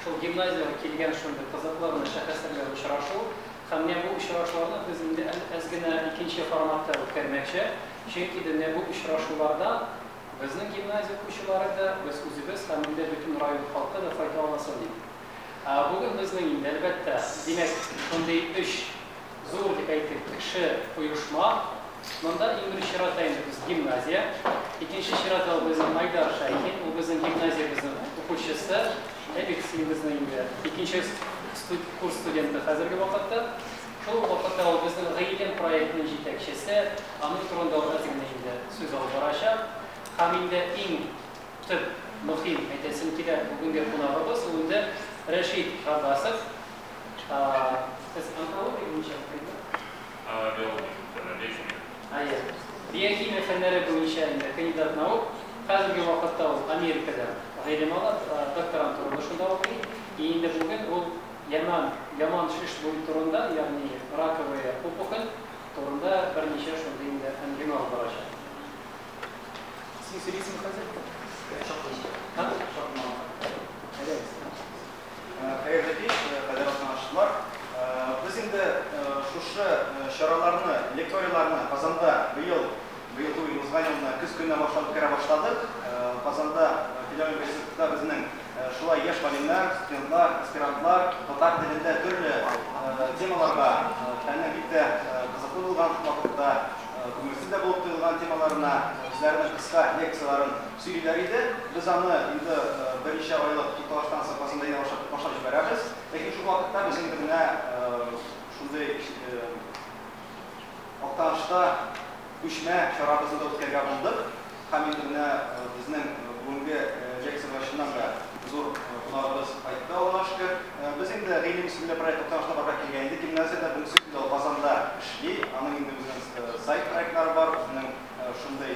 Шул гимназиягә килгән шундый кызыклы гына шәхесләр белән очрашу. Һәм менә бу очрашуларны без инде әз генә икенче форматта үткәрмәкче. Чөнки дә менә бу очрашулардан безнең гимназия укучылары да, без үзебез һәм инде бөтен район халкы да файда алсын дип. Бүген безнең инде, әлбәттә, димәк, шундый өч зур дип әйтик, кеше оешма. Монда иң беренче чиратта инде без гимназия. Икенче чиратта ул безнең Айдар Шәйхин, ул безнең гимназиябезнең укучысы. Әйтик, син безнең инде икенче курс студенты хәзерге вакытта. Шул ук вакытта ул безнең Гыйлем проектының җитәкчесе. Аның турында ул әз генә инде сүз алып барачак. Һәм инде иң төп, мөһим әйтәсем килә, бүгенге кунагыбыз ул инде Рәшит Габбасов. Сез онкология буенча укыйсызмы? Биология фәннәре, биохимия. Әйе. Биохимия фәннәре буенча инде кандидат наук. Хәзерге вакытта ул Америкада гыйлем ала, докторантурада шунда укый. И инде бүген ул яман, яман шеш буй турында, ягъни раковая опухоль турында берничә шундый инде әңгәмә алып барачак. Син сөйлисеңме хәзер? Ха? Әйдәгез. Хәерле кич, кадерле катнашучылар. Без инде шушы чараларны, лекторийларны Казанда быел, быел түгел, узган елны көз көненә башлап үткәрә башладык. Казанда федераль университетта безнең шулай яшь галимнәр, студентлар, аспирантлар татар телендә төрле темаларга, фәннең бик тә кызыклы булган вакытта, күңелсез дә булып тоелган темаларына үзләренең кыска лекцияләрен сөйлиләр иде. Без аны инде берничә айлык тукталыштан соң Казанда янә башлап җибәрәбез. Ләкин шул вакытта без инде менә шундый Актанышта күчмә чарабызны да үткәрергә булдык. Һәм инде менә безнең бүгенге лекциягә чыннан да зур кунагыбыз кайтты, Аллага шөкер. Без инде Гыйлем исемле проект Актанышта барлыкка килгән иде. Гимназиядә бүгенге көндә ул Казанда эшли. Аның инде үзенең сайт проектлары бар, үзенең шундый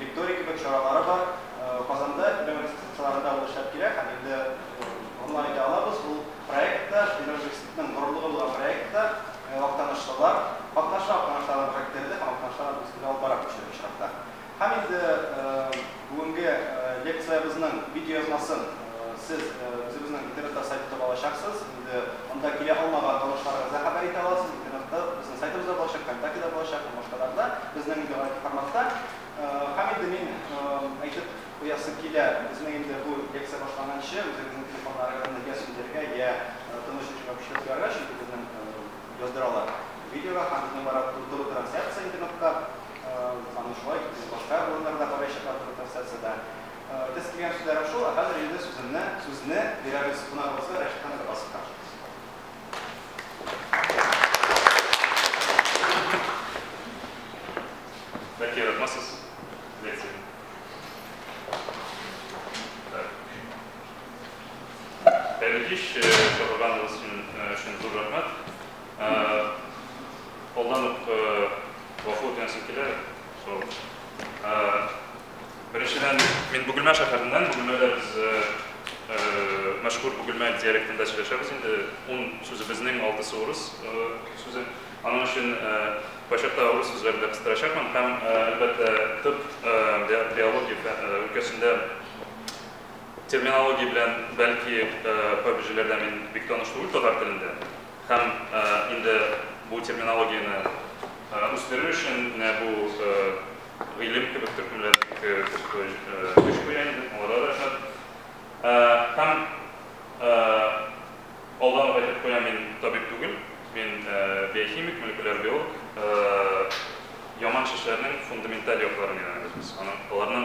лекторий кебек чаралары бар. Казанда федераль университетларында ул эшләп килә һәм инде горурланып әйтә алабыз, ул проектта, федераль университетның горурлыгы булган проектта актанышлылар катнаша, Актаныштан барлыкка китерде һәм Актаныштан үз теле алып бара күчереп очракта. Һәм инде бүгенге лекциябезнең видеоязмасын сез үзебезнең интернетта сайтта таба алачаксыз. Инде анда килә алмаган танышларыгызга хәбәр итә аласыз. Интернетта безнең сайтыбызда булачак, ВКонтактеда булачак һәм башкаларда. Безнең инде гадәти форматта. Һәм инде мин әйтеп куясым килә, безнең инде бу лекция башланганчы үзегезнең телефоннарыгызны я сүндерергә, я тыныч режимга күчереп куярга, чөнки безнең яздыралар видеога һәм безнең бара туры трансляция интернетта. Аны шулай башка урыннарда караячаклар туры трансляциядә. Әйтәсе килгән сүзләрем шул, ә хәзер инде сүземне, сүзне бирәбез кунагыбызга Рәшит хан Габбасовка. Бәлки яратмассыз лекцияне. Так. Хәерле кич, чакырганыгыз өчен зур рәхмәт. Алдан ук гафу үтенәсем килә. Шул. Беренчедән, мин Бөгелмә шәһәреннән, Бөгелмәдә без мәшһүр Бөгелмә диалектында сөйләшәбез инде. 10 сүзебезнең 6-сы урыс сүзе. Аның өчен кайчакта урыс сүзләрен дә кыстырачакмын һәм, әлбәттә, тып биология өлкәсендә терминология белән бәлки кайбер җирләрдә мин бик таныш түгел татар телендә. Һәм инде бу терминологияне үстерер өчен менә бу гыйлем кебек төркемнәр бик күп көч куя инде, аларга да рәхмәт. Һәм алдан ук әйтеп куям, мин табиб түгел, мин биохимик, молекуляр биолог. Яман шешләрнең фундаменталь якларын өйрәнәбез без. Аның, аларның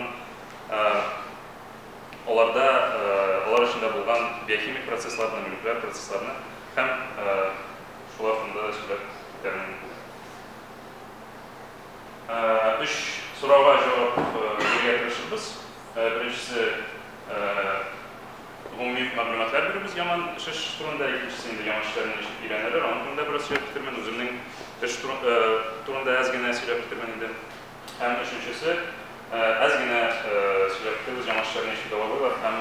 аларда, алар эчендә булган биохимик процессларны, молекуляр процессларны һәм шулар турында да сөйләп китәрмен. Өч сорауга җавап бирергә тырышырбыз. Беренчесе, гомуми мәгълүматлар бирүбез яман шеш турында, икенчесе инде яман шешләрне ничек өйрәнәләр, аның турында бераз сөйләп китермен, үземнең эш турында әз генә сөйләп китермен инде. Һәм өченчесе, әз генә сөйләп китербез яман шешләрне ничек дәвалыйлар һәм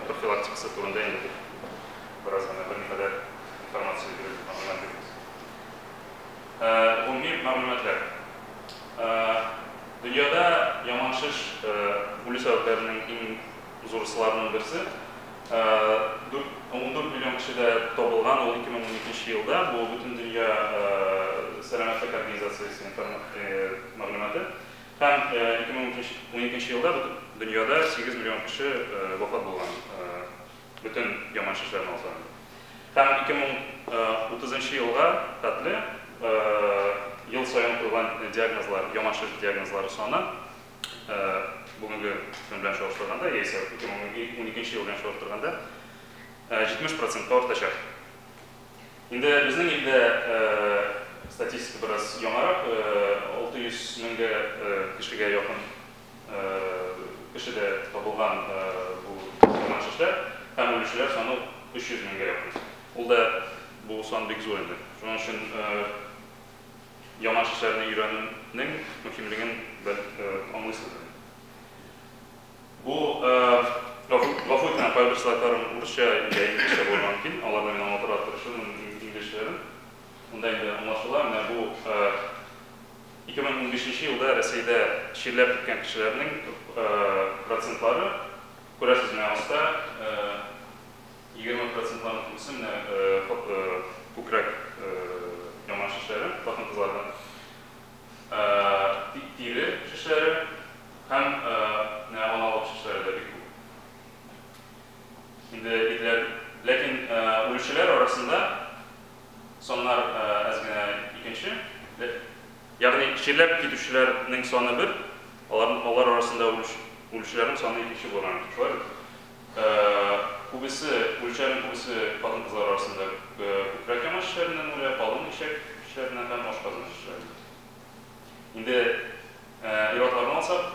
профилактикасы турында инде бераз гына берникадәр информация бирербез, мәгълүмат бирербез. Гомуми мәгълүматлар. Дөньяда яман шеш үлү сәбәпләренең иң зурсыларының берсе. 14 миллион кешедә табылган ул 2012 елда, бу Бөтендөнья сәламәтлек организациясе мәгълүматы. Һәм 2012 елда дөньяда 8 миллион кеше вафат булган, бөтен яман шешләрне алсаң. Һәм 2030 елга хәтле ел саен куелган диагнозлар, яман шеш диагнозлары саны бүгенге көн белән чагыштырганда, яисә 2012 ел белән чагыштырганда 70%-ка артачак. Инде безнең илдә статистика бераз яңарак, 600 меңгә кешегә якын кешедә табылган бу яман шешләр һәм үлүчеләр саны 300 меңгә якын. Ул да бу сан бик зур инде. Шуның өчен яман шешләрне өйрәнүнең мөһимлеген аңлыйсыз. Бу гафу итмә, кайбер слайдларым урысча я инглизчә булырга мөмкин. Аларны мин аңлатырга тырышырмын инглизчәләрен. Монда инде аңлашыла, менә бу 2015 елда Рәсәйдә чирләп киткән кешеләрнең процентлары, күрәсез, менә аста 20 процентларның күбесе менә күкрәк яман шешләре, хатын-кызларда, тире шешләре һәм менә аналык шешләре дә бик күп. Инде ирләр, ләкин үлүчеләр арасында саннар әз генә икенче. Ягъни чирләп китүчеләрнең саны бер, алар арасында үлүчеләрнең саны икенче булган. Шулай бит? Күбесе, үлүчеләрнең күбесе хатын-кызлар арасында күкрәк яман шешләреннән үлә, калын эчәк шешләреннән һәм ашказаны шешләреннән. Инде ир-атларны алсак,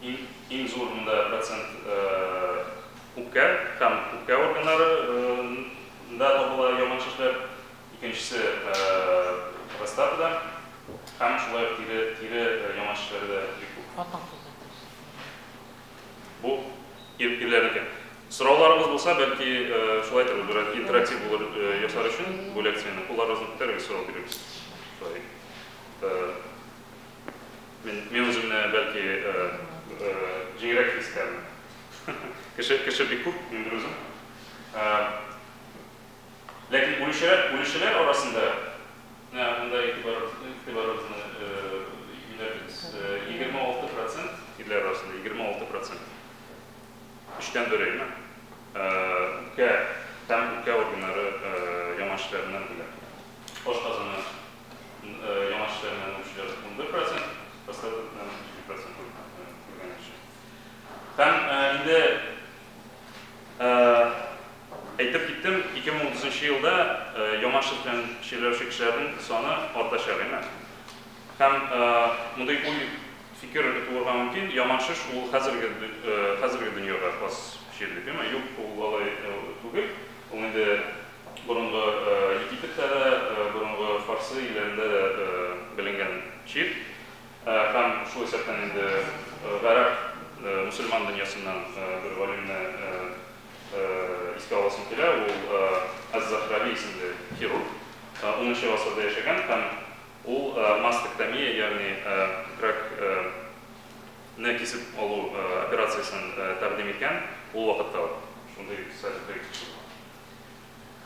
иң зур монда процент үпкә һәм үпкә органнарында табыла яман шешләр, икенчесе простатада һәм шулай ук тире яман шешләре дә бик күп. Бу ирләрнеке. Сорауларыгыз булса, бәлки шулай итеп бераз интерактив булыр ясар өчен бу лекцияне кулларыгызны күтәрегез, сорау бирегез. Шулай. Мин үземне бәлки җиңелрәк хис итәрмен. Кеше бик күп, мин бер үзем. Ләкин үлүчеләр арасында, менә монда игътибарыгызны юнәлтегез. 26% ирләр арасында 26%. Өчтән бере, әйме? Үпкә һәм үпкә органнары яман шешләреннән үлә. Ашказаны яман шешләреннән үлүчеләр 11%, простатадан 2% үлгән кеше. Һәм инде әйтеп киттем, 2030 елда яман шеш белән чирләүче кешеләрнең саны артачак, әйме? Һәм мондый уй фикер туырга мөмкин, яман шеш ул хәзерге дөньяга хас чир дип, әйме? Юк, ул алай түгел. Ул инде борынгы Египеттә дә, борынгы Фарсы илләрендә дә беленгән чир. Һәм шул исәптән инде гарәп мусульман дөньясыннан бер галимне искә аласым килә, ул Аз-Захрави исемле хирург, 10 гасырда яшәгән һәм ул мастектомия, ягъни күкрәкне кисеп алу операциясен тәкъдим иткән ул вакытта ук. Шундый сәләтле кеше булган.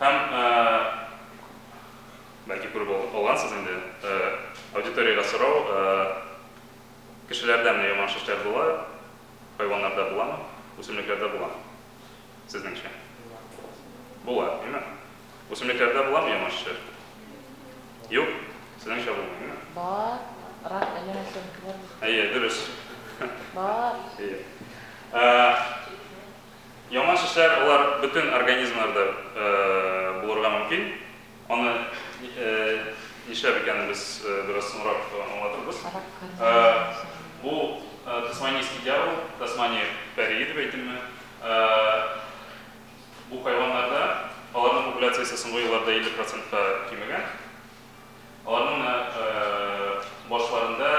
Һәм бәлки күреп алгансыз инде, аудиториягә сорау, кешеләрдә менә яман шешләр була, хайваннарда буламы, үсемлекләрдә буламы? Сезнеңчә? Була, әйме? Үсемлекләрдә буламы яман шешләр? Юк, сезнеңчә булмый, әйме? Бар, рак әллә нәрсәнеке бар. Әйе, дөрес. Бар. Әйе. Яман шешләр алар бөтен организмнарда булырга мөмкин. Аны нишләп икәнен без бераз соңрак аңлатырбыз. Бу тасманийский дьявол, Тасмания пәрие дип әйтимме? Бу хайваннарда аларның популяциясе соңгы елларда 50%-ка кимегән. Аларның башларында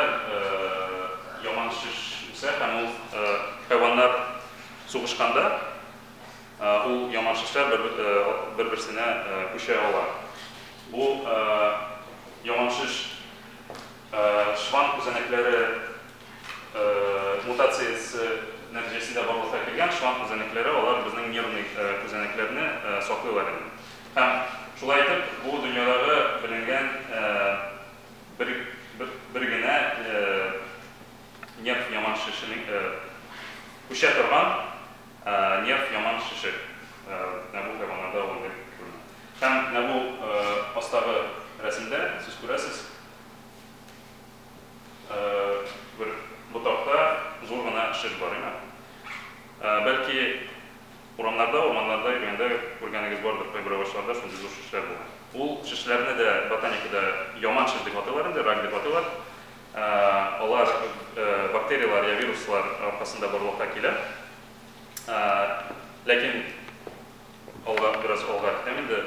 яман шеш үсә һәм ул хайваннар сугышканда ул яман шешләр бер-берсенә күчә ала. Бу яман шеш шван күзәнәкләре мутациясе нәтиҗәсендә барлыкка килә. кергән шланг күзәнәкләре, алар безнең нервный күзәнәкләрне саклыйлар инде. Һәм шулай итеп, бу дөньядагы беленгән бер генә нерв яман шешенең күчә торган нерв яман шеше. Менә бу хайваннарда ул күренә. Һәм менә бу астагы рәсемдә сез күрәсез, бер ботакта зур гына шеш бар, әйме? Бәлки урамнарда, урманнарда йөргәндә күргәнегез бардыр, кайбер агачларда шундый зур шешләр була. Ул шешләрне дә ботаникада яман шеш дип атыйлар инде, рак дип атыйлар. Алар бактерияләр я вируслар аркасында барлыкка килә. Ләкин алга, бераз алга китәм инде,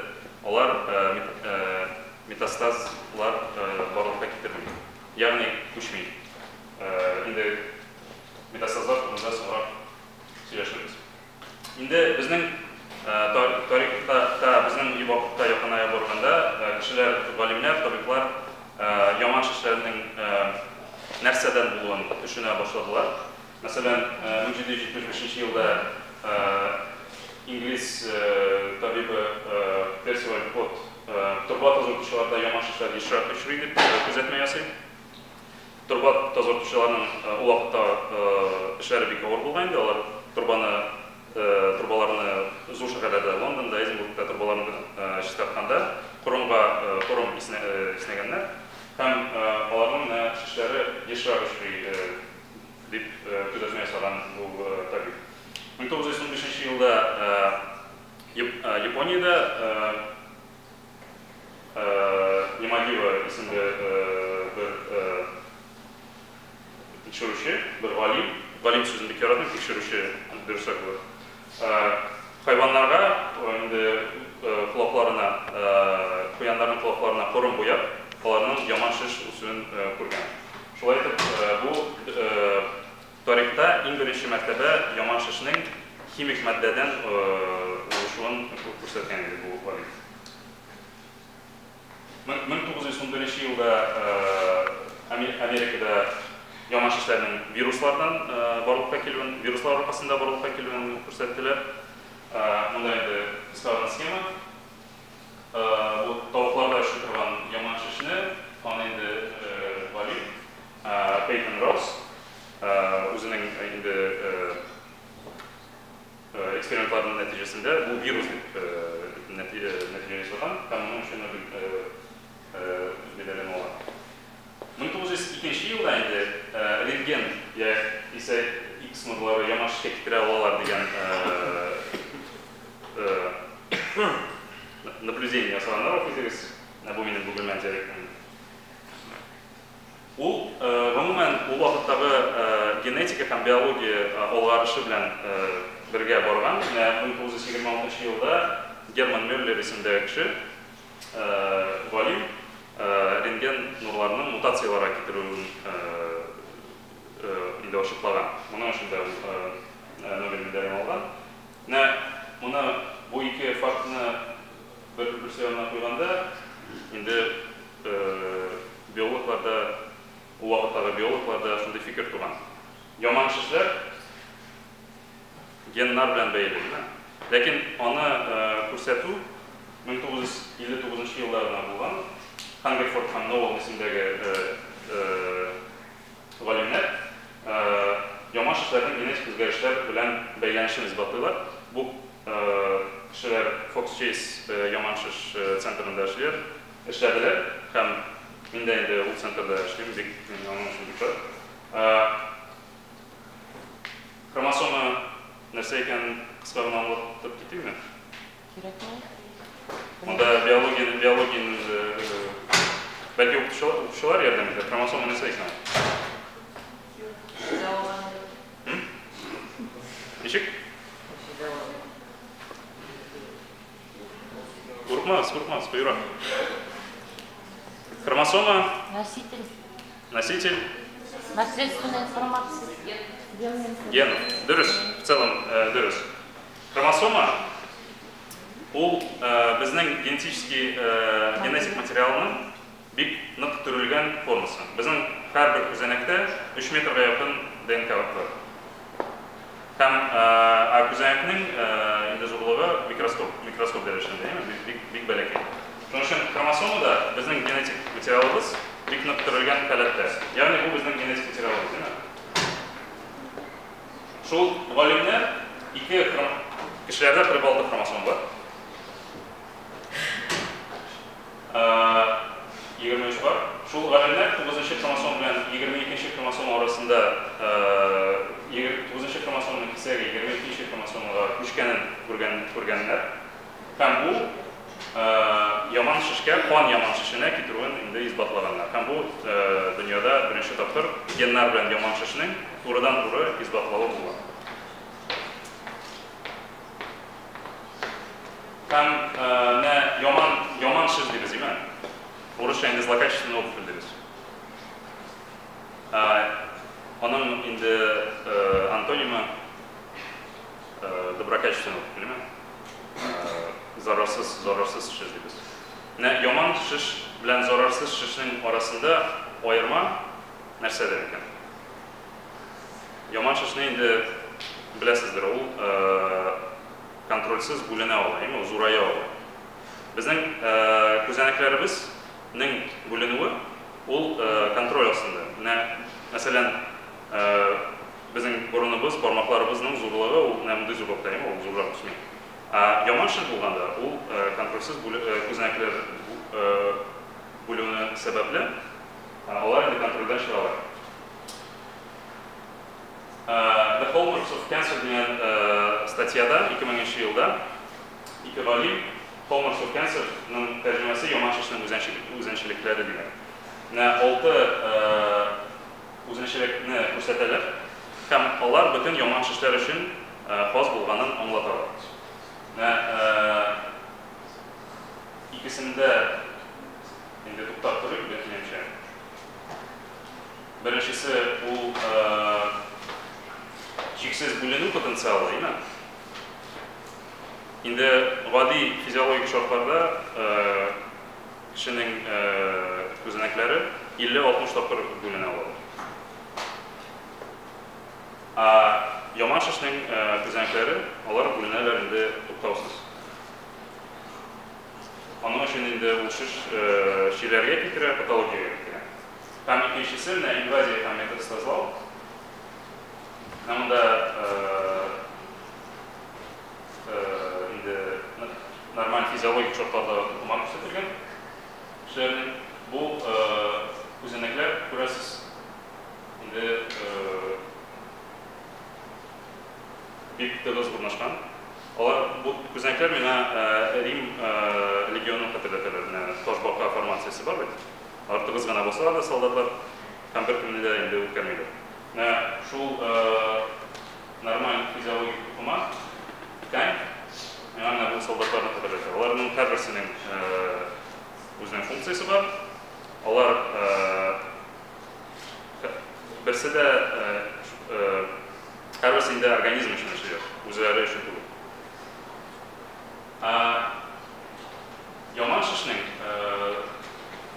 алар метастазлар барлыкка китерми, ягъни күчми. Инде метастазлар турында соңрак сөйләшербез. Инде безнең тарихта, безнең вакытка якыная барганда, кешеләр, галимнәр, табиблар яман шешләрнең нәрсәдән булуын төшенә башладылар. Мәсәлән, 1775 елда инглиз табибы Персиваль Пот торба тазартучыларда яман шешләр ешрак очрый дип күзәтмә ясый. Торба тазартучыларның ул вакытта эшләре бик авыр булган инде, алар торбаларны зур шәһәрләрдә, Лондонда, Эдинбургта торбаларны чистартканда корымга корым иснәгәннәр һәм аларның менә шешләре ешрак очрый дип күзәтмә ясаган бу табиб. 1915 елда Япониядә Ямагива исемле бер тикшерүче, бер галим, галим сүзен бик яратмыйм, тикшерүче дөресрәк булыр. Хайваннарга инде колакларына, куяннарның колакларына корым буяп, аларның яман шеш үсүен күргән. Шулай итеп, бу тарихта иң беренче мәртәбә яман шешнең химик матдәдән oluşуын күрсәткән иде бу галим. 1911 елда Америкада яман шешләрнең вируслардан барлыкка килүен, вируслар аркасында барлыкка килүен күрсәттеләр. Монда инде кыска гына схема. Бу тавыкларда очрый торган яман шешне аны инде галим Пейтон Росс үзенең инде экспериментларының нәтиҗәсендә бу вирус дип нәтиҗә ясаган һәм моның өчен Нобель медален алган. 1902 елда инде рентген я исә X нурлары яман шешкә китерә алалар дигән наблюдение ясаганнар, гафу. Бу минем Бөгелмә диалектым. Ул гомумән ул вакыттагы генетика һәм биология алгарышы белән бергә барган. Менә 1926 елда Герман Мюллер исемдәге кеше, галим, рентген нурларының мутацияләргә китерүен инде ачыклаган. Моның өчен дә ул Нобель медален алган. Менә моны, бу ике фактны бер-берсе янына куйганда, инде биологларда, ул вакыттагы биологларда шундый фикер туган: яман шешләр геннар белән бәйле. Ләкин аны күрсәтү 1959 елда гына булган. Хангерфорд һәм Ноуэлл исемдәге галимнәр яман шешләрнең генетик үзгәрешләр белән бәйләнешен исбатлыйлар. Бу кешеләр Фокс Чейз яман шеш центрында эшлиләр, эшләделәр, һәм мин дә инде ул центрда эшлим, бик мин аның өчен бик шат. Хромосома нәрсә икәнен кыска гына аңлатып китимме? Кирәкме? Монда биологияне бәлки укытучылар ярдәм итәр. Хромосома нәрсә икән? Ничек? Курыкмагыз, курыкмагыз, кыюрак. Хромосома. Носитель. Носитель. Наследственной информации. Генов. Дөрес, в целом дөрес. Хромосома ул безнең генетический генетик материалының бик нык төрелгән формасы. Безнең һәрбер күзәнәктә 3 метрга якын ДНК бар. Һәм күзәнәкнең инде зурлыгы микроскоп дәрәҗәсендә, әйеме? Бик бик бәләкәй. Шуның өчен хромосомада безнең генетик материалыбыз бик нык төрелгән халәттә. Ягъни бу безнең генетик материалыбыз, әйеме? Шул галимнәр ике кешеләрдә 46 хромосом бар. 23 бар. Шул галимнәр 9 хромосом белән 22 хромосом арасында 9 хромосомның кисәге 22 хромосомага күчкәнен күргәннәр. Һәм бу яман шешкә, кан яман шешенә китерүен инде исбатлаганнар. Һәм бу дөньяда беренче тапкыр геннар белән яман шешнең турыдан-туры исбатлавы булган. Һәм менә яман шеш дибез, әйме? Урысча инде злокачественный опухоль дибез. Аның инде антонимы доброкачественный опухоль, әйме? Зарарсыз шеш дибез. Менә яман шеш белән зарарсыз шешнең арасында аерма нәрсәдер икән? Яман шешне инде беләсездер, ул контрольсез бүленә ала, әйме, ул зурая ала. Безнең күзәнәкләребезнең бүленүе ул контроль астында. Менә, мәсәлән, безнең борыныбыз, бармакларыбызның зурлыгы ул менә мондый зурлыкта, әйме, ул зуррак үсми. Ә яман шеш булганда ул контрольсез күзәнәкләр бүленү сәбәпле, алар инде контрольдән чыгалар. The Hallmarks of Cancer дигән статьяда 2000 елда ике галим Hallmarks of Cancer-ның тәрҗемәсе яман шешнең үзенчәлекләре дигән. Менә 6 үзенчәлекне күрсәтәләр һәм алар бөтен яман шешләр өчен хас булганын аңлаталар. Менә икесендә инде туктап торыйк, минемчә. Беренчесе ул чиксез бүленү потенциалы, әйме? Инде гади физиологик шартларда кешенең күзәнәкләре 50-60 тапкыр бүленә ала. Ә яман шешнең күзәнәкләре, алар бүленәләр инде туктаусыз. Аның өчен инде ул шеш чирләргә китерә, патологиягә китерә. Һәм икенчесе менә инвазия һәм метастазлау. Менә монда инде нормаль физиологик шартларда тукыма күрсәтелгән кешеләрнең бу күзәнәкләр, күрәсез, инде бик тыгыз урнашкан. Алар бу күзәнәкләр миңа Рим легионын хәтерләтәләр. Менә ташбака формациясе бар бит. Алар тыгыз гына басалар да солдатлар һәм беркемне дә инде үткәрмиләр. Менә шул нормаль физиологик тукыма, ткань, миңа менә бу солдатларны хәтерләтә. Аларның һәрберсенең үзенең функциясе бар. Алар берсе дә һәрберсе инде организм өчен эшлиләр, үзләре өчен түгел. Яман шешнең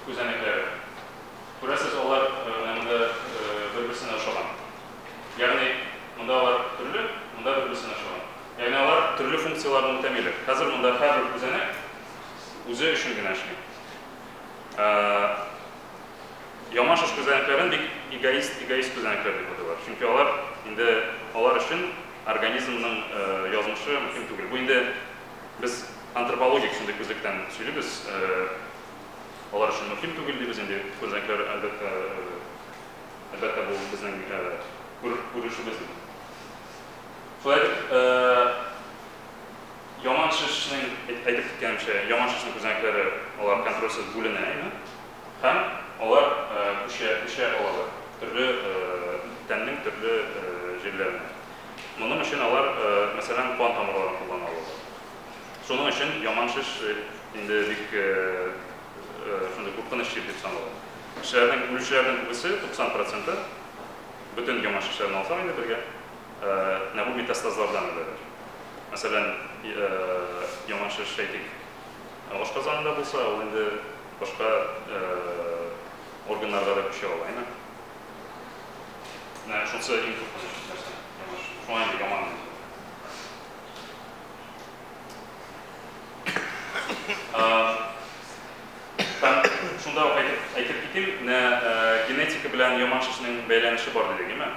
күзәнәкләре, күрәсез, алар менә монда бер-берсенә охшаган. Ягъни монда алар төрле, монда бер-берсенә охшаган. Ягъни алар төрле функцияләрне үтәмиләр. Хәзер монда һәрбер күзәнәк үзе өчен генә эшли. Яман шеш күзәнәкләрен бик эгоист күзәнәкләр дип атыйлар. Чөнки алар инде алар өчен организмның язмышы мөһим түгел. Бу инде без антропологик шундый күзлектән сөйлибез. Алар өчен мөһим түгел дибез инде күзәнәкләр, әлбәттә бу безнең күрешебез. Шулай итеп, яман шешнең, әйтеп киткәнемчә, яман шешнең күзәнәкләре алар контрольсез бүленә, әйме? Һәм алар күчә алалар төрле тәннең төрле җирләренә. Моның өчен алар, мәсәлән, кан тамырларын куллана алалар. Шуның өчен яман шеш инде бик шундый куркыныч чир дип санала. Кешеләрнең үлүчеләрнең күбесе, 90%, бөтен яман шешләрне алсак инде бергә, менә бу метастазлардан үләләр. Мәсәлән, яман шеш, әйтик, ашказанында булса, ул инде башка органнарга да күчә ала, әйме? Менә шунысы иң куркыныч нәрсә, яман шеш. Шуңа инде яман. Һәм шунда ук әйтеп китим, менә генетика белән яман шешнең бәйләнеше бар дидек, әйме?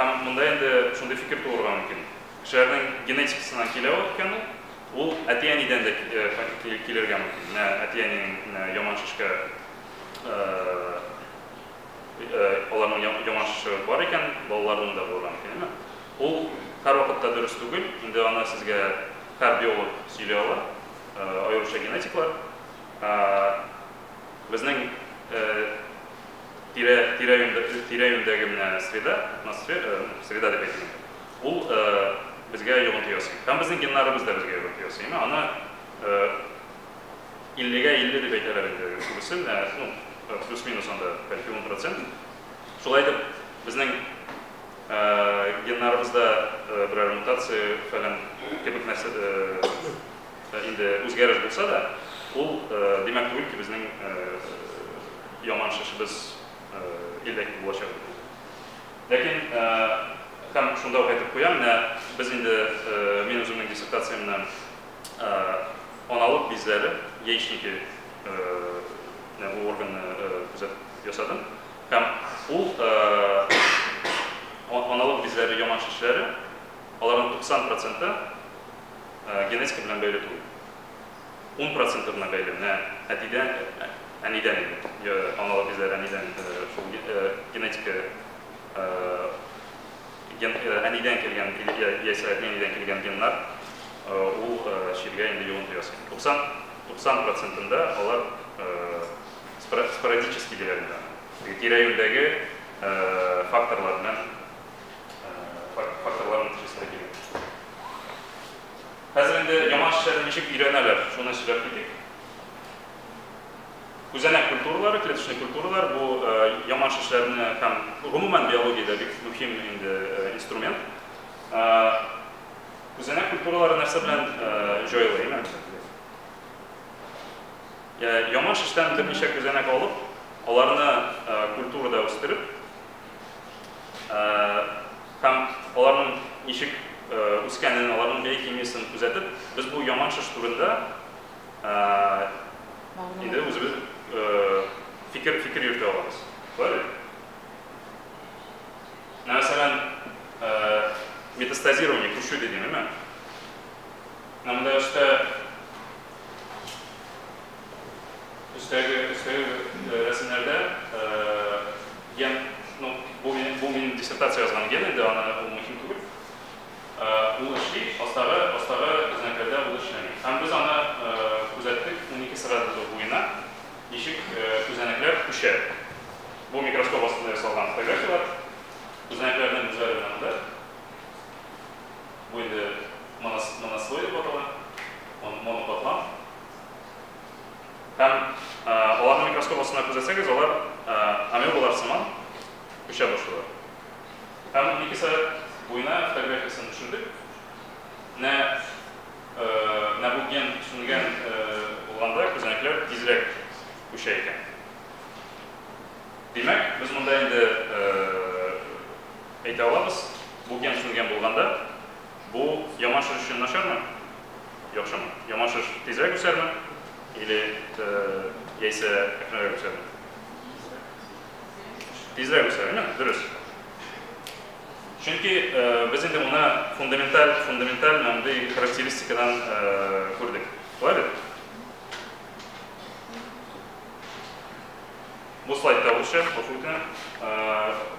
Һәм монда инде шундый фикер туырга мөмкин. Кешеләрнең генетикасыннан килә икән ул әти-әнидән дә килергә мөмкин. Менә әти-әнинең яман шешкә аларның яман шеше бар икән, балаларның да булырга мөмкин, әйме? Ул һәрвакытта дөрес түгел, инде аны сезгә һәр биолог сөйли ала, аеруча генетиклар. Безнең тирә-юньдәге менә среда, среда дип әйтим, ул безгә йогынты ясый. Һәм безнең геннарыбыз да безгә йогынты ясый. Аны 50-гә 50 дип әйтәләр инде күбесе, менә, ну, плюс-минус анда бәлки 10%. Шулай итеп, безнең геннарыбызда берәр мутация фәлән кебек нәрсә инде үзгәреш булса да, ул димәк түгел ки, безнең яман шешебез илдә булачак. Ләкин һәм шунда ук әйтеп куям, менә без инде мин үземнең диссертациямнән аналык бизләре, яичники, бу органны күзәтеп ясадым. Һәм ул аналык бизләре яман шешләре, аларның 90% генетика белән бәйле түгел. 10% гына бәйле. Менә әтидән, әнидән инде. Аналык бизләре әнидән шул генетика әнидән килгән яисә әнидән килгән геннар ул чиргә инде йогынты ясый. 90%-ында алар спорадический диләр инде. Тирә-юньдәге факторлар белән факторлар нәтиҗәсендә килә. Хәзер инде яман шешләрне ничек өйрәнәләр, шуны сөйләп китик. Күзәнәк культуралары, клеточный культуралар бу яман шешләрне һәм гомумән биологиядә бик мөһим инде инструмент. Күзәнәк культуралары нәрсә белән җайлы, әйме? Яман шештән берничә күзәнәк алып, аларны культурада үстереп, һәм аларның ничек үскәнен, аларның биохимиясын күзәтеп, без бу яман шеш турында инде үзебез фикер йөртә алабыз. Шулай бит? Мәсәлән, метастазирование, күчү дидем, әйме? Менә монда өстәге рәсемнәрдә ген, ну, бу мин диссертация язган ген инде, аны ул мөһим түгел. Ул эшли, астагы күзәнәкләрдә ул эшләми. Һәм без аны күзәттек 12 сәгать буена, ничек күзәнәкләр күчә. Бу микроскоп астында ясалган фотографияләр. Күзәнәкләрнең үзләре менә монда. Бу инде монослой дип атала, монокатлам. Һәм аларны микроскоп астында күзәтсәгез, алар амебалар сыман күчә башлыйлар. Һәм 12 сәгать буена фотографиясын төшердек. Менә бу ген сүнгән булганда күзәнәкләр тизрәк күчә икән. Димәк, без монда инде әйтә алабыз, бу ген сүнгән булганда, бу яман шеш өчен начармы? Яхшымы? Яман шеш тизрәк үсәрме? Или яисә әкренрәк үсәрме? Тизрәк үсәр, әйме? Дөрес. Чөнки без инде моны фундаменталь мондый характеристикадан күрдек. Шулай бит? Бу слайдта урысча, гафу итәм.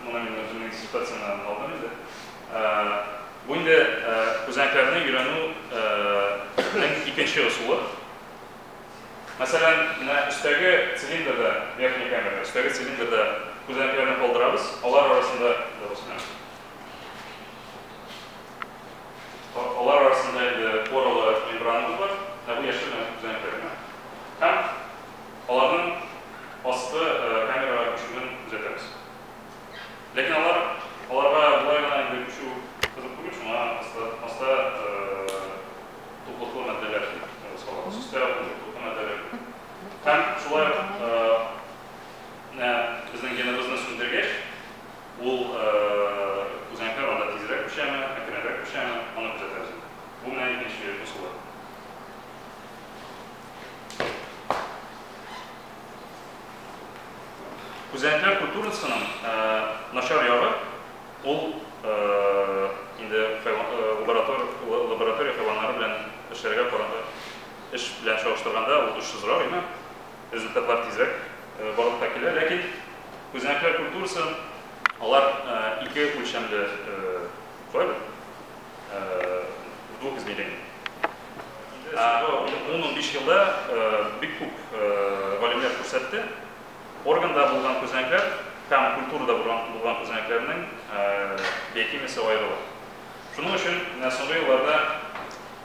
Моны мин үземнең диссертациямнән алдым инде. Бу инде күзәнәкләрне өйрәнүнең икенче ысулы. Мәсәлән, менә өстәге цилиндрда, верхняя камера, өстәге цилиндрда күзәнәкләрне калдырабыз. Алар арасында инде поралы мембрана бар. Менә бу яшел күзәнәкләр. Һәм аларның асты камерага күчүен күзәтәбез. Ләкин аларга болай гына инде күчү кызык түгел, шуңа аста туклыклы матдәләр салабыз. Өстә туклыклы матдәләр. Һәм шулай ук менә безнең геныбызны сүндергәч, ул үрчәме, әкренрәк үрчәме, аны күзәтәбез инде. Бу менә икенче ысулы. Күзәнәкләр культурасының начар ягы ул инде лаборатория хайваннары белән эшләргә караганда, эш белән чагыштырганда ул очсызрак, әйме? Результатлар тизрәк барлыкка килә, ләкин күзәнәкләр культурасы алар ике үлчәмле, шулай бит? В двух измерениях. 10-15 елда бик күп галимнәр күрсәтте, органда булган күзәнәкләр һәм культурада булган күзәнәкләрнең биохимиясе аерыла. Шуның өчен менә соңгы елларда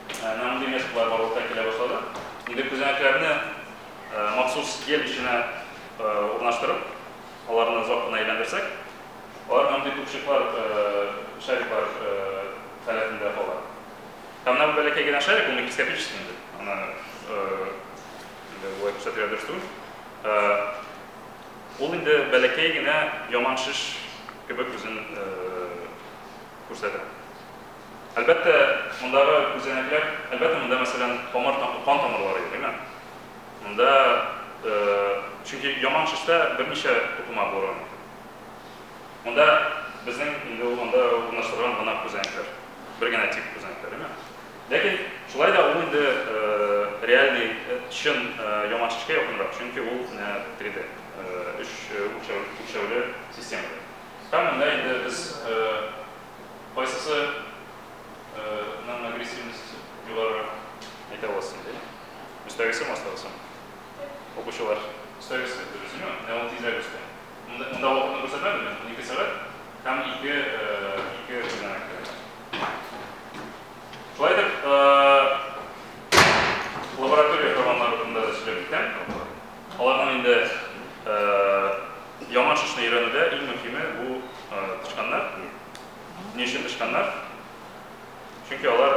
менә мондый методлар барлыкка килә башлады. Инде күзәнәкләрне махсус гель эченә урнаштырып, аларны озак кына әйләндерсәк, алар мондый тупчыклар, шариклар халәтендә кала. Һәм менә бу бәләкәй генә шарик, ул микроскопический инде. Аны инде болай күрсәтергә дөрес түгел. Ул инде бәләкәй генә яман шеш кебек үзен күрсәтә. Әлбәттә, мондагы күзәнәкләр, әлбәттә, монда мәсәлән, тамыр, кан тамырлары юк, әйме? Монда чөнки яман шештә берничә тукыма булырга мөмкин. Монда безнең инде ул анда урнаштырган гына күзәнәкләр, бер генә тип күзәнәкләр, әйме? Ләкин шулай да ул инде реальный чын яман шешкә якынрак, чөнки ул 3D, өч үлчәүле система. Һәм монда инде без кайсысы ның агрессивность югарырак әйтә аласыз инде. Өстәгесе, астагысы? Укучылар, өстәгесе дөресме? Менә ул тизрәк үсте. Монда вакытны күрсәтмәдем мин, 12 сәгать һәм ике күзәнәк. Шулай итеп, лаборатория хайваннары турында да сөйләп китәм. Аларның инде яман шешне өйрәнүдә иң мөһиме бу тычканнар. Ни өчен тычканнар? Чөнки алар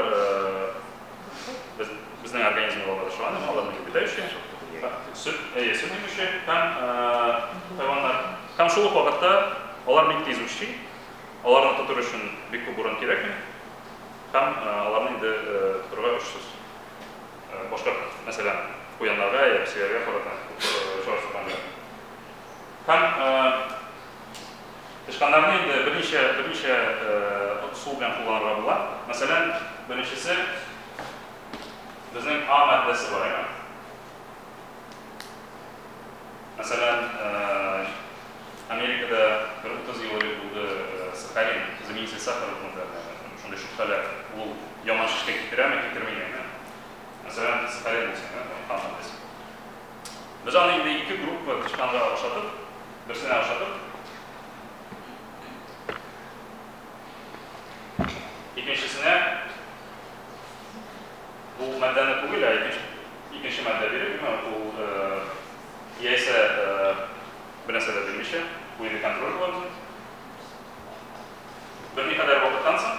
безнең организмда алар очраган, алар млекопитающие, сөт, сөт имүче һәм хайваннар. Һәм шул ук вакытта алар бик тиз үрчи, аларны тотыр өчен бик күп урын кирәкми, һәм аларны инде тотырга очсыз. Башка, мәсәлән, куяннарга я песиләргә карата чагыштырганда. Һәм тычканнарны инде берничә ысул белән кулланырга була. Мәсәлән, беренчесе безнең А матдәсе бар, әйме? Мәсәлән, Америкада бер 30 ел элек булды сахарин, заменитель сахара турында шундый шөбһәләр. Ул яман шешкә китерәме, китермиме? Мәсәлән, сахарин булсын, А матдәсе. Без аны инде ике группа тычканга охшатып, берсенә охшатып, икенчесенә бу матдәне түгел, ә икенче матдә биреп, ул яисә бер нәрсә дә бирмичә, бу инде контроль була безнең. Берникадәр вакыттан соң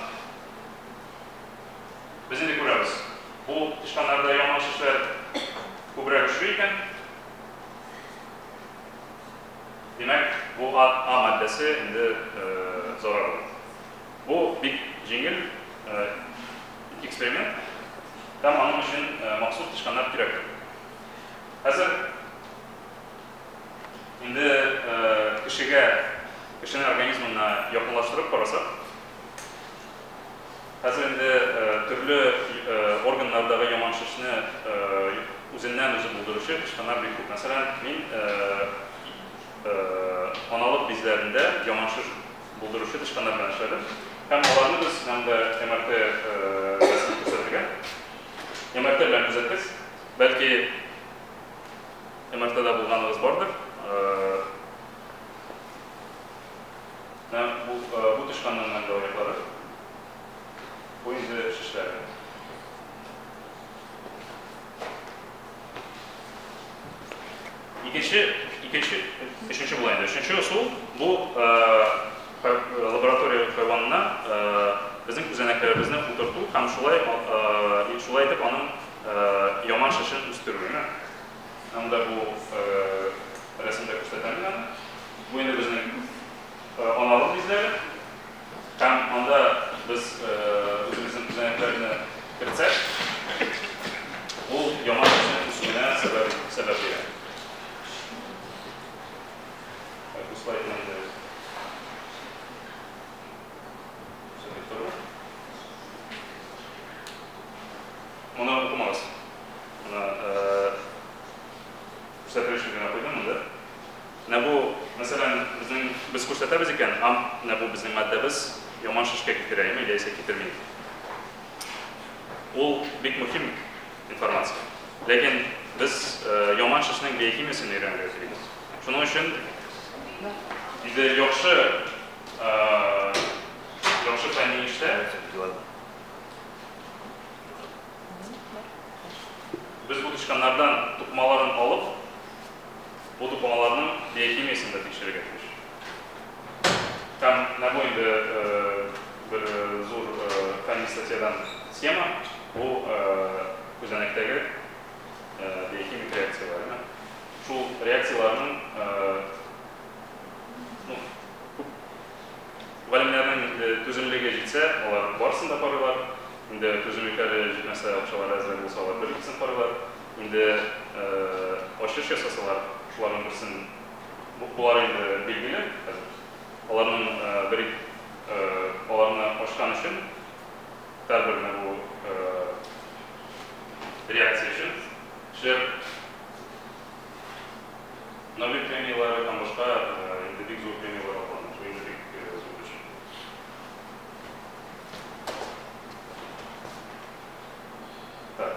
без инде күрәбез, бу тычканнарда яман шешләр күбрәк очрый икән. Димәк, бу А матдәсе инде зарарлы. Бу бик җиңел эксперимент, һәм аның өчен махсус тычканнар кирәк. Хәзер инде кешегә, кешенең организмына якынлаштырып карасак, хәзер инде төрле органнардагы яман шешне үзеннән үзе булдыручы тычканнар бик күп. Мәсәлән, мин аналык бизләрендә яман шеш булдыручы тычканнар белән эшләдем. Һәм аларны без монда МРТ рәсеме күрсәтелгән. МРТ белән күзәттек. Бәлки МРТда булганыгыз бардыр. Бу тычканның монда аяклары. Бу инде шешләре. Өченче була инде. Өченче ысул бу лаборатория хайванына безнең күзәнәкләребезне утырту һәм шулай итеп аның яман шешен үстерү. Монда бу рәсемдә күрсәтәм мин аны. Бу инде безнең аналык бизләре. Һәм анда без без үзебезнең күзәнәкләрне кертсәк, ул яман шешнең үсүенә сәбәп бирә. Бу слайдны инде күрсәтеп тору. Моны укымагыз. Моны күрсәтер өчен генә куйдым монда. Менә бу, мәсәлән, безнең без күрсәтәбез икән, менә бу безнең матдәбез яман шешкә китерә, яисә китерми. Ул бик мөһим информация. Ләкин без яман шешнең биохимиясен өйрәнергә телибез. Шуның өчен инде яхшы фәнни эштә без бу тычканнардан тукымаларын алып, бу тукымаларның биохимиясен дә тикшерергә тиеш. Һәм менә бу инде бер зур фәнни статьядан схема, бу күзәнәктәге биохимик реакцияләр. Шул реакцияләрнең күп галимнәрнең түземлеге җитсә, алар барысын да карыйлар. Инде түземлекләре җитмәсә, акчалары әзрәк булса, алар бер икесен карыйлар. Инде ачыш ясасалар, шуларның берсен, болар инде билгеле хәзер. Аларның бер аларны ачкан өчен һәрбер бу реакция өчен кешеләр Нобель премияләре һәм башка инде бик зур премияләр алган. Шул инде бик зур эш. Так,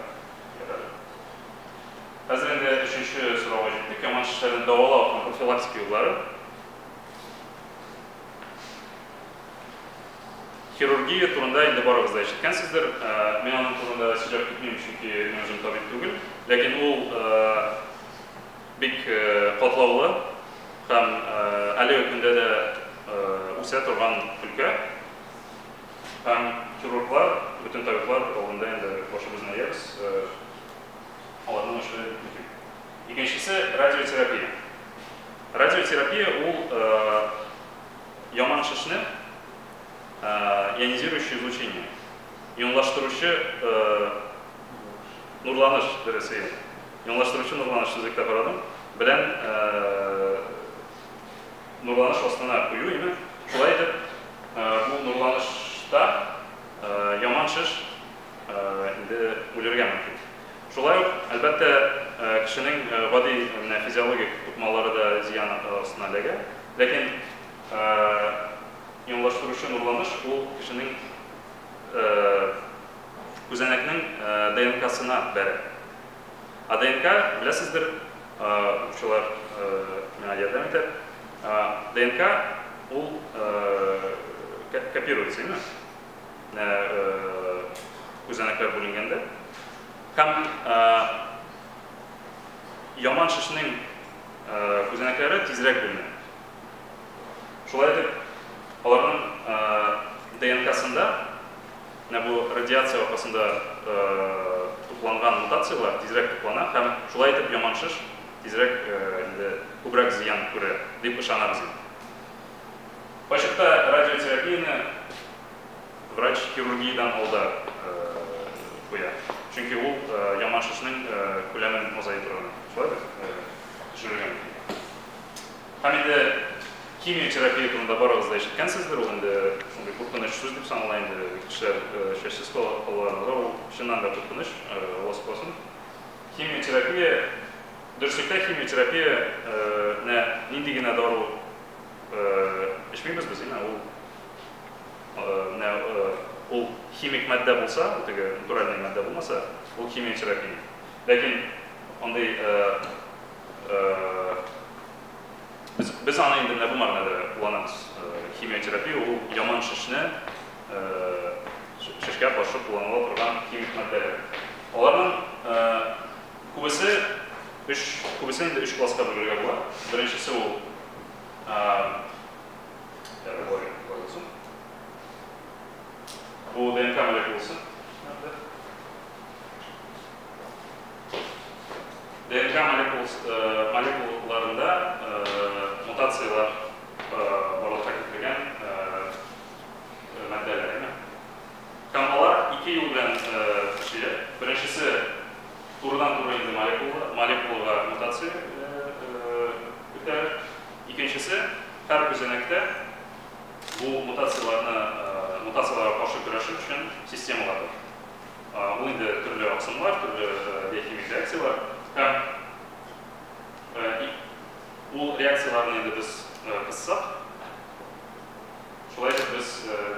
хәзер инде өченче сорауга җиттек. Яман шешләрне дәвалау һәм профилактика юллары. Хирургия турында инде барыгыз да ишеткәнсездер. Мин аның турында сөйләп китмим, чөнки мин үзем табиб түгел. Ләкин ул бик катлаулы һәм әлеге көндә дә үсә торган өлкә. Һәм хирурглар, бөтен табиблар алдында инде башыбызны иябез. Аларның эше мөһим. Икенчесе радиотерапия. Радиотерапия ул яман шешне ионизирующее излучение, ионлаштыручы нурланыш дөресе, ионлаштыручы нурланыш сүзлектә карадым, белән нурланыш астына кую, име? Шулай итеп, бу нурланышта яман шеш инде үлергә мөмкин. Шулай ук, әлбәттә, кешенең гади менә физиологик тукымалары да зыян астына эләгә. Ләкин ионлаштыручы нурланыш ул кешенең күзәнәкнең ДНК-сына бәрә. Ә ДНК, беләсездер, укучылар миңа ярдәм итәр. ДНК ул копируется, име? Күзәнәкләр бүленгәндә. Һәм яман шешнең күзәнәкләре тизрәк бүленә. Шулай итеп, аларның ДНК-сында менә бу радиация аркасында тупланган мутацияләр тизрәк туплана һәм шулай итеп яман шеш тизрәк инде күбрәк зыян күрә дип ышанабыз инде. Кайчакта радиотерапияне врач хирургиядан алда куя. Чөнки ул яман шешнең күләмен азайтырга мөмкин. Шулай бит? Төшерергә мөмкин. Һәм инде химиотерапия турында барыгыз да ишеткәнсездер, ул инде шундый куркыныч сүз дип санала инде, кешеләр чәчсез калалар, ул чыннан да куркыныч, Алла сакласын. Химиотерапия, дөреслектә химиотерапия менә нинди генә дару эчмибез без, инде ул менә ул химик матдә булса, ул теге натуральный матдә булмаса, ул химиотерапия. Ләкин андый без аны инде менә бу мәгънәдә кулланабыз. Химиотерапия ул яман шешне шешкә каршы кулланыла торган химик матдәләр. Аларның күбесе күбесе инде өч класска бүлергә була. Беренчесе ул бу ДНК молекуласы. ДНК молекулаларында мутацияләр барлыкка китергән матдәләр. мутация үтә. Икенчесе, һәр күзәнәктә бу мутацияләрне мутацияләргә каршы көрәшү өчен системалар бар. Ул инде төрле аксымнар, төрле биохимик реакцияләр һәм ул реакцияләрне инде без кыссак, шулай итеп без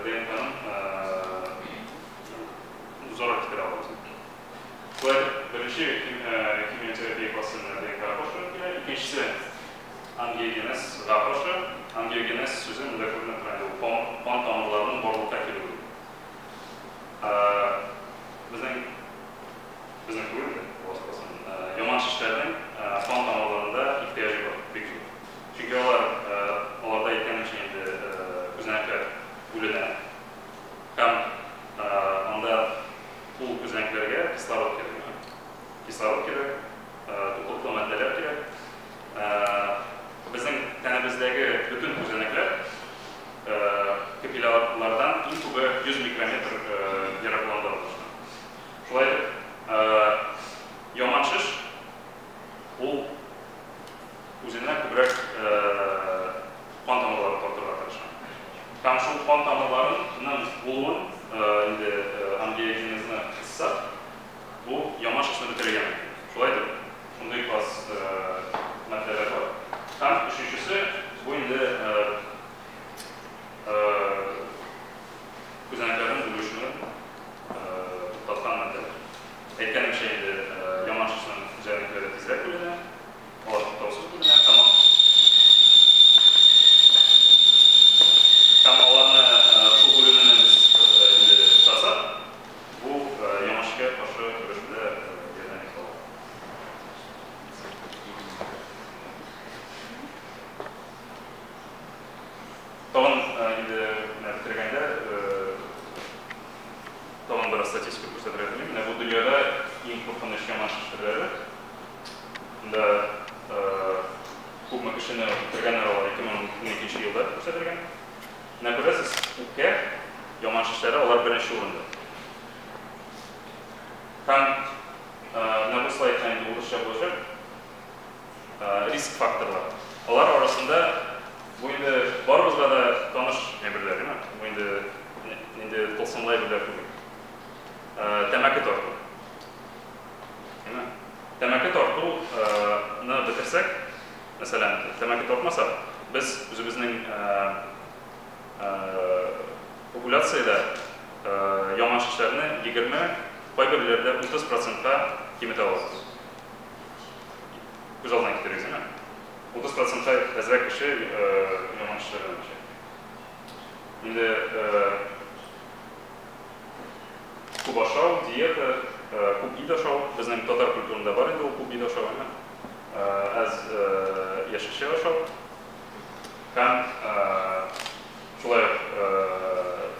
ДНКның зарар китерә алабыз. Шулай итеп, беренче химиотерапия классы ДНКга каршы килә, икенчесе ангиогенезга каршы. Ангиогенез сүзе монда күренеп тора инде, ул кан тамырларының барлыкка килүе. Безнең түгел инде, Алла сакласын, яман шешләрнең кан тамырларында ихтыяҗы бар, бик зур. Чөнки алар, аларда әйткәнемчә инде, күзәнәкләр бүленә һәм анда ул күзәнәкләргә кислород кирәк. Кислород кирәк, туклыклы матдәләр кирәк. Безнең тәнебездәге бөтен күзәнәкләр капиллярлардан иң күбе 100 микрометр ераклыгында урнашкан. Шулай итеп, яман шеш ул үзенә күбрәк кан тамырлары тартырга тырыша. Һәм шул кан тамырларының булуын инде ангиогенезны кыссак, бу яман шешне бетерергә мөмкин. Шулай итеп, шундый класс матдәләр бар. Һәм өченчесе, бу инде күзәнәкләрнең бүлешүен туктаткан матдәләр. Әйткәнемчә инде, яман шешнең күзәнәкләре тизрәк бүленә, алар туктаусыз бүленә, һәм аларны шул бүленүне без инде туктатсак, бу яман шешкә каршы көрәшүдә ярдәм итә ала. Тагын инде менә бетергәндә тагын бераз статистика күрсәтергә телим. Менә бу дөньяда иң куркыныч яман шеш төрләре. Монда күпме кешене үтергәннәр, алар 2012 елда күрсәтелгән. Менә күрәсез, үпкә яман шешләре алар беренче урында. Һәм менә бу слайдта инде урысча булачак. Риск факторлар. Алар арасында бу инде барыбызга да таныш әйберләр, әйме? Бу инде инде тылсымлы әйберләр түгел. Тәмәке тарту. Әйме? Тәмәке тартуны бетерсәк, мәсәлән, тәмәке тартмасак, без үзебезнең популяциядә яман шешләрне 20, кайберләрдә 30%-ка киметә алабыз. Күз алдына китерегез, әйме? 30%-ка әзрәк кеше яман шешләрдән үләчәк. Инде күп ашау, диета, күп ит ашау, безнең татар культурында бар инде ул күп ит ашау, әйме? Әз яшелчә ашау һәм шулай ук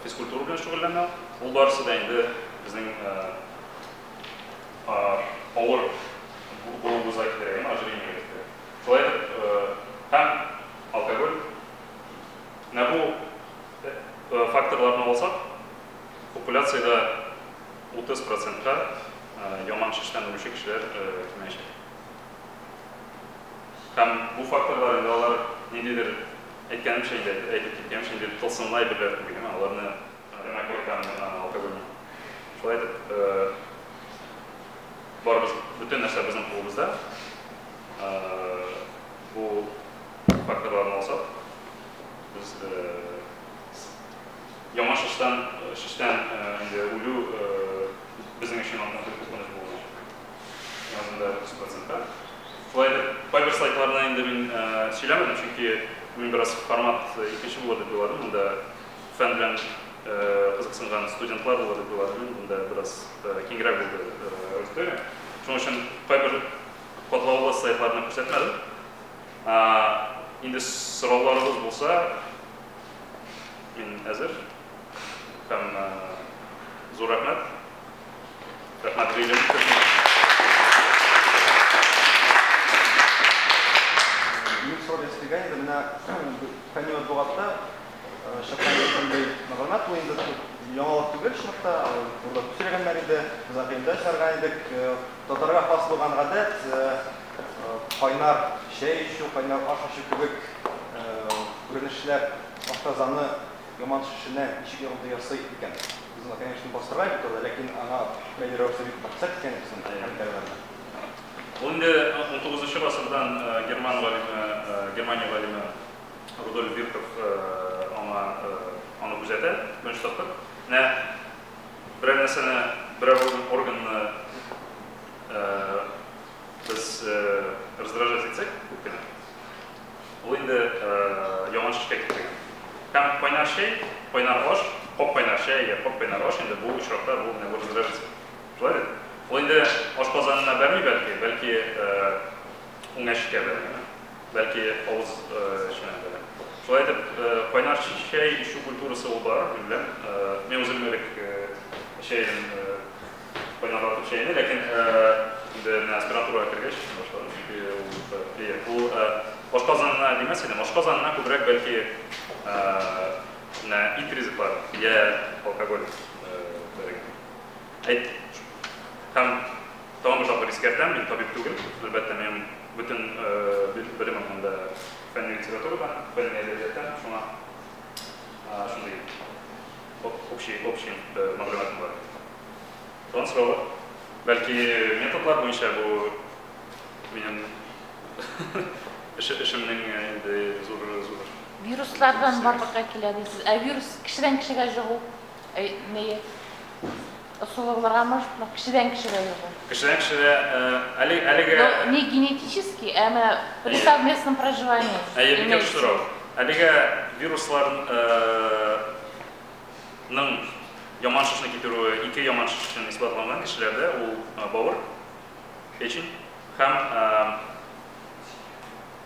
физкультура белән шөгыльләнмәү. Ул барысы да инде безнең авыр булуыбызга китерә, әйме, ожирениегә китерә. Шулай итеп, һәм алкоголь. Менә бу факторларны алсак, популяциядә 30%-ка яман шештән үлүче кешеләр кимәячәк. Һәм бу факторлар инде алар ниндидер, әйткәнемчә инде, әйтеп киткәнемчә инде, тылсымлы әйберләр түгел, әмма аларны тәмәке һәм алкогольне. Шулай итеп, барыбыз, бөтен нәрсә безнең кулыбызда. Бу факторларны алсак, без яман шештән инде үлү безнең өчен андый куркыныч булмаячак. Язында 30%-ка. Шулай итеп, кайбер слайдларны инде мин сөйләмәдем, чөнки мин бераз формат икенче булыр дип уйладым. Монда фән белән кызыксынган студентлар булыр дип уйладым. Мин монда бераз киңрәк булды аудитория. Шуның өчен кайбер катлаулы слайдларны күрсәтмәдем. Инде сорауларыгыз булса, мин әзер. Һәм зур рәхмәт. Рәхмәт гыйлем. Минем сорау биргән иде, менә фәнни матбугатта чыккан шундый мәгълүмат, бу инде яңалык түгел, чынлыкта, турыда күп сөйләгәннәр иде, без гыйлемдә чыгарган идек. Татарга хас булган гадәт, Кайнар чәй эчү, кайнар аш эчү кебек күренешләр ашказаны яман шешенә ничек йогынты ясый икән? Без моны, конечно, бастырга бит ул, ләкин аңа бәйле рәвештә бик максат икән безнең комментарийларда. Ул инде 19 гасырдан герман галиме, Германия галиме Рудольф Вирхов аңа аны күзәтә беренче тапкыр. Менә берәр нәрсәне, берәр органны без раздражать итсәк күп кенә, ул инде яман шешкә китергән. Һәм кайнар чәй, кайнар аш, кап-кайнар чәй я кап-кайнар аш инде бу очракта бу менә бу раздражитель. Шулай бит? Ул инде ашказанына бәрми бәлки, бәлки үңәчкә бәрә, бәлки авыз эченә бәрә. Шулай итеп, кайнар чәй эчү культурасы ул бар, мин беләм. Мин үзем элек чәйен кайнарлатып чәйне, ләкин инде менә аспирантурага кергәч башладым, чөнки ул ашказанына димәс идем, ашказанына күбрәк бәлки менә ит ризыклары я алкоголь бәргән. Әйт, һәм тагын бер тапкыр искәртәм, мин табиб түгел, әлбәттә, минем бөтен белемем монда фәнни литературадан, фәнни әдәбияттан, шуңа шундый общий мәгълүматым бар. Тагын сораулар? Бәлки методлар буенча бу минем эшемнең инде зур зур. Вируслардан барлыкка килә дисез. Ә вирус кешедән кешегә йогу не ысулы булырга может, но кешедән кешегә йогу. Кешедән кешегә әле әлегә Но не генетически, ә менә при совместном проживании. Әйе, бик яхшы сорау. Әлегә вирусларның яман шешне китерүе ике яман шеш өчен исбатланган кешеләрдә, ул бавыр, печень һәм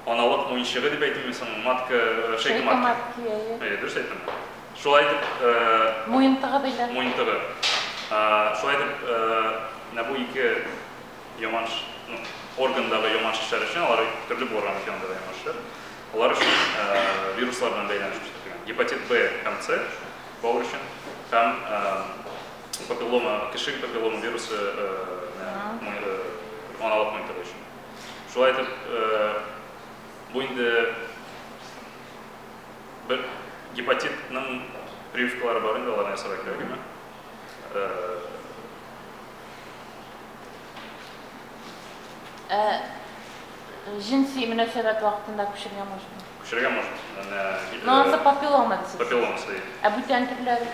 аналык муенчыгы дип әйтимме соң, матка, шейка матки. Әйе, дөрес әйттем. Шулай итеп, муентыгы диләр. Муентыгы. Шулай итеп, менә бу ике яман, ну, органдагы яман шешләр өчен, алар төрле булырга мөмкин андагы яман шешләр. Алар өчен вируслар белән бәйләнеш күрсәтелгән. Гепатит Б һәм С бавыр өчен һәм папиллома, кеше папиллома вирусы аналык муентыгы өчен. Шулай итеп, бу инде бер гепатитның прививкалары бар инде, аларны ясарга кирәк име? Җенси мөнәсәбәт вакытында күчергә можно? Күчергә можно. Но анысы папиллома дисез. Папилломасы. Ә бүтән төрләре?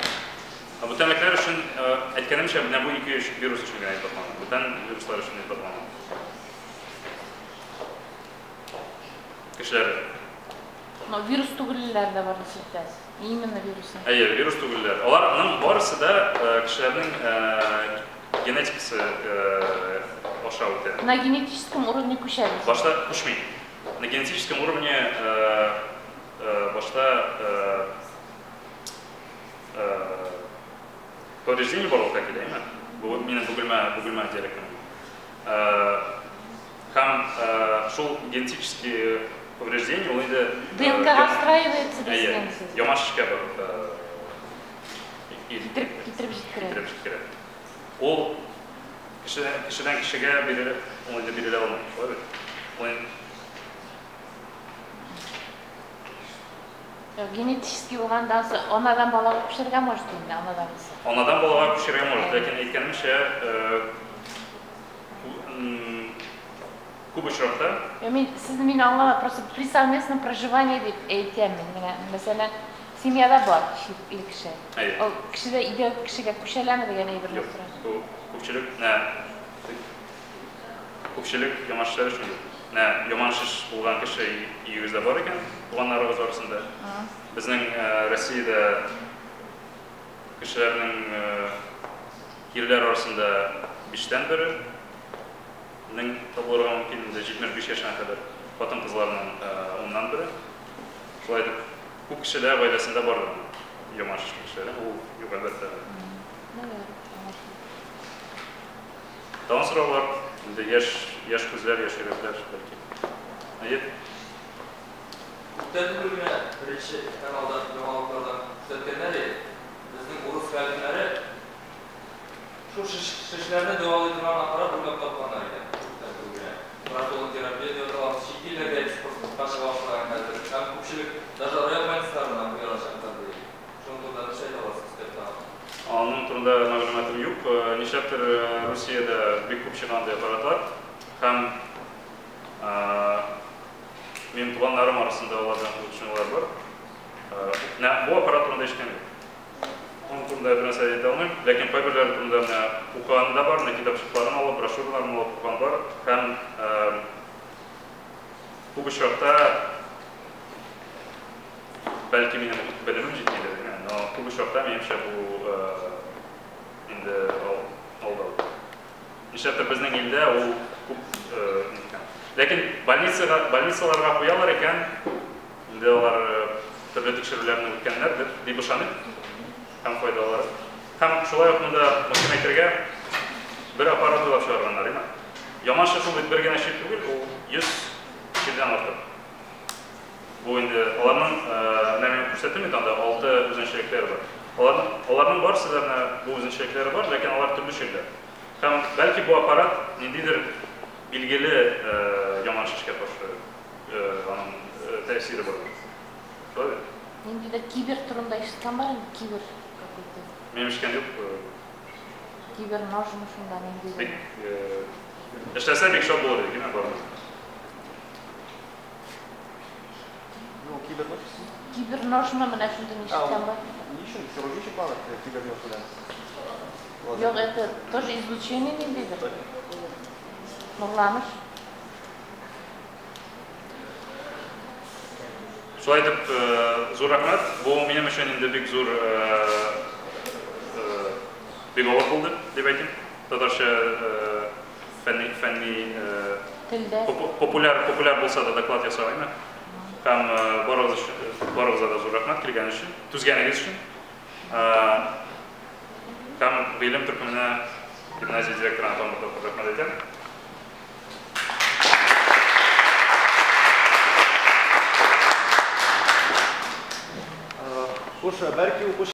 Ә бүтәнлекләр өчен, әйткәнемчә, менә бу ике вирус өчен генә исбатланган. Бүтән вируслар өчен исбатланган. Кешеләр. Но вирус түгелләр дә бар дисез. Именно вирусы. Әйе, вирус түгелләр. Аларның барысы да кешеләрнең генетикасы аша үтә. На генетическом уровне күчә. Башта күчми. На генетическом уровне башта повреждение барлыкка килә, әйме? Бу минем Бөгелмә диалектым. Һәм шул генетические повреждения ул инде ДНК расстраивается дигән сүз. Яман шешкә барып китереп җиткерә. Китереп җиткерә. Ул кешедән кешегә бирелә, ул инде бирелә алмый, шулай бит? Ул инде генетически булганда анадан балага күчәргә может инде, анадан булса. Анадан балага күчәргә может, ләкин әйткәнемчә, күп очракта. Мин сезне мин аңламадым, просто при совместном проживании дип әйтәм мин. Менә, мәсәлән, семьяда бар чит ил кеше. Ул кешедә өйдә кешегә күчәләме дигән әйберне сорыйм. Юк, күпчелек, менә күпчелек яман шешләр өчен юк. Менә яман шеш булган кеше өегездә бар икән, туганнарыгыз арасында. Безнең Россиядә кешеләрнең ирләр арасында 1/5 нең табылырга мөмкин, инде 75 яшенә кадәр, хатын-кызларның 1/10. Шулай итеп, күп кешедә гаиләсендә бар яман шеш кешеләре, ул юк, әлбәттә. Тагын сораулар, инде яшь күзләр, яшь йөрәкләр, бәлки. Әйе. Күптән түгел генә беренче каналдан, яңалыклардан күрсәткәннәр иде. Безнең урыс галимнәре шул шешләрне дәвалый торган аппарат уйлап тапканнар иде. Күптән түгел генә. Протон терапия дип Күпчелек даже район больницаларына куялар чакта ди. Шуның турында нәрсә әйтә аласыз өстәп тагын? Аның турында мәгълүматым юк. Нишләптер Русиядә бик күп чыга андый аппаратлар. Һәм минем туганнарым арасында алар белән кызыксынулар бар. Менә бу аппарат турында ишеткән юк. Аның турында бер нәрсә әйтә алмыйм, ләкин кайберләре турында менә укыган да бар, менә китапчыкларын алып, брошюраларын алып укыган бар. Һәм күп очракта, бәлки минем белемем җитмидер, но күп очракта минемчә бу инде алдау. Нишләптер безнең илдә ул күп икән. Ләкин больницаларга куялар икән, инде алар төрле тикшерүләрне үткәннәрдер дип ышаныйм. Һәм файдалары. Һәм шулай ук монда мөһим әйтергә, бер аппарат уйлап чыгарганнар, әйме? Яман шеш ул бит бер генә чир түгел, ул 100 чирдән артык. Бу инде аларның, менә мин күрсәттем бит анда 6 үзенчәлекләре бар. Аларның барысы да менә бу үзенчәлекләре бар, ләкин алар төрле чирләр. Һәм бәлки бу аппарат ниндидер билгеле яман шешкә каршы аның тәэсире бар. Шулай бит? Ниндидер кибер турында ишеткән бар инде, кибер какой-то. Минем ишеткән юк. Кибер ножны шунда ниндидер. Бик эшләсә бик шат булыр идек, барыбыз. Ну, кибер нож? Кибер ножны менә шундый ишеткән бар. Ни өчен хирургия чыклады кибер нож белән? Юк, это тоже излучение ниндидер. Нурланыш. Шулай итеп, зур рәхмәт. Бу минем өчен инде бик зур, бик авыр булды, дип әйтим. Татарча фәнни телдә популяр булса да доклад ясау, әйме? Һәм барыгызга да зур рәхмәт килгән өчен, түзгәнегез өчен. Һәм гыйлем төркеменә гимназия директорына тагын бер тапкыр рәхмәт әйтәм. Хуш, бәлки укучы